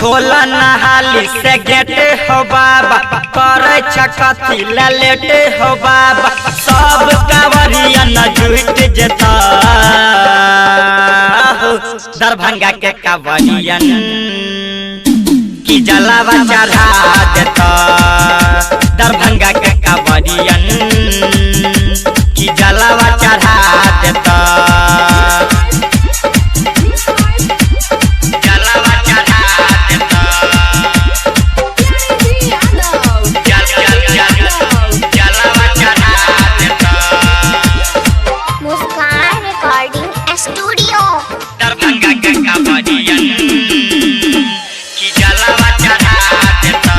खोला नहाली से गेट हो बाबा, करे कथी लेट हो बाबा। सब कांवरिया न जुट जेता दरभंगा के कांवरियन की जलावा चढ़ा देता। दरभंगा के कांवरियन की जलावा चढ़ा देता। जलावा चढ़ा देता। जलावा चढ़ा देता। मुस्कान रिकॉर्डिंग स्टूडियो। दरभंगा के कांवरियन की जलावा चढ़ा देता।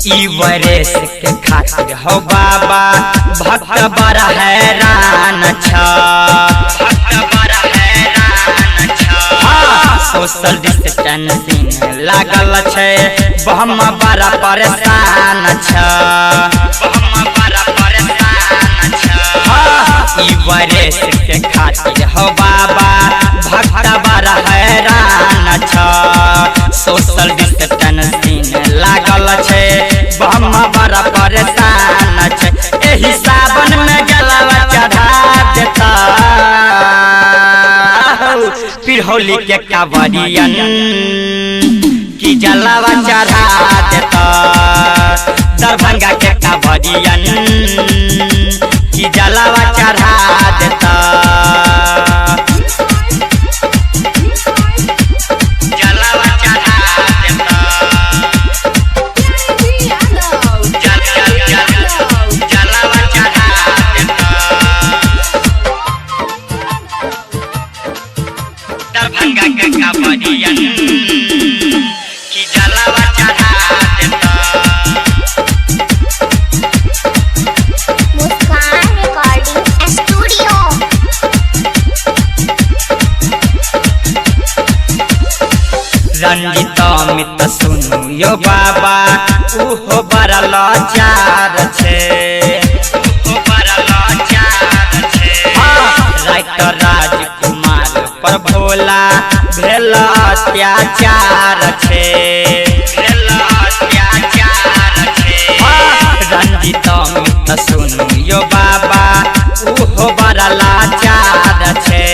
ई वरेस के खातिर हो बाबा भक्त बड़ा हैरान छ, भक्त बड़ा हैरान छ। हाँ, सोशल डिस्टेंसिंग लागल छै, बम बड़ा परेशान छ, बम बड़ा परेशान छ। हाँ, ई वरेस के खातिर हो बाबा भक्त बड़ा हैरान छ, सोशल डिस्टेंसिंग लागल छै, बम बड़ा परेशान छै। एही सावन में जलावा चढ़ा देता फिर होली के कांवरियन की जलावा चढ़ा देता। दरभंगा के कांवरियन की जलावा चढ़ा देता। जलावा चढ़ा देता। जलावा चढ़ा देता। दरभंगा के कांवरियन की जलावा चढ़ा देता। मुस्कान रिकॉर्डिंग स्टूडियो। रंजित अमित सुनु यो बाबा उहो बड़ा लाचार छे, उहो बड़ा लाचार छे। हाँ, राइटर राजकुमार पर भोला भेल अत्याचार छे, भेल अत्याचार छे। हाँ, रंजित अमित सुनु यो बाबा उहो बड़ा लाचार छे,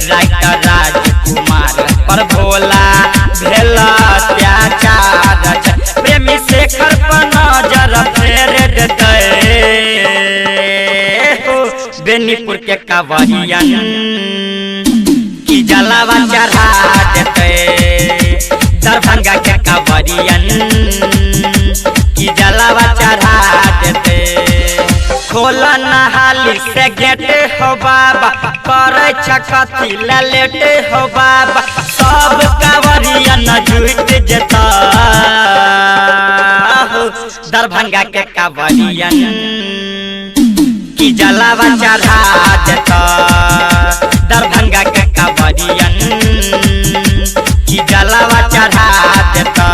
राइटर राजकुमार पर भोला भेल अत्याचार छे। प्रेमी शेखर पर नजर फेर देतै हो बेनीपुर के कांवरियन की जलावा चढ़ा देतै। दरभंगा के कांवरियन की जलावा चढ़ा देतै। खोला नहाली से गेट हो बाबा, करे कथी लेट हो बाबा। सब कांवरियन जुट जेता दरभंगा के कांवरियन की जलावा चढ़ा देता। दरभंगा के कांवरियन की जलावा चढ़ा देता।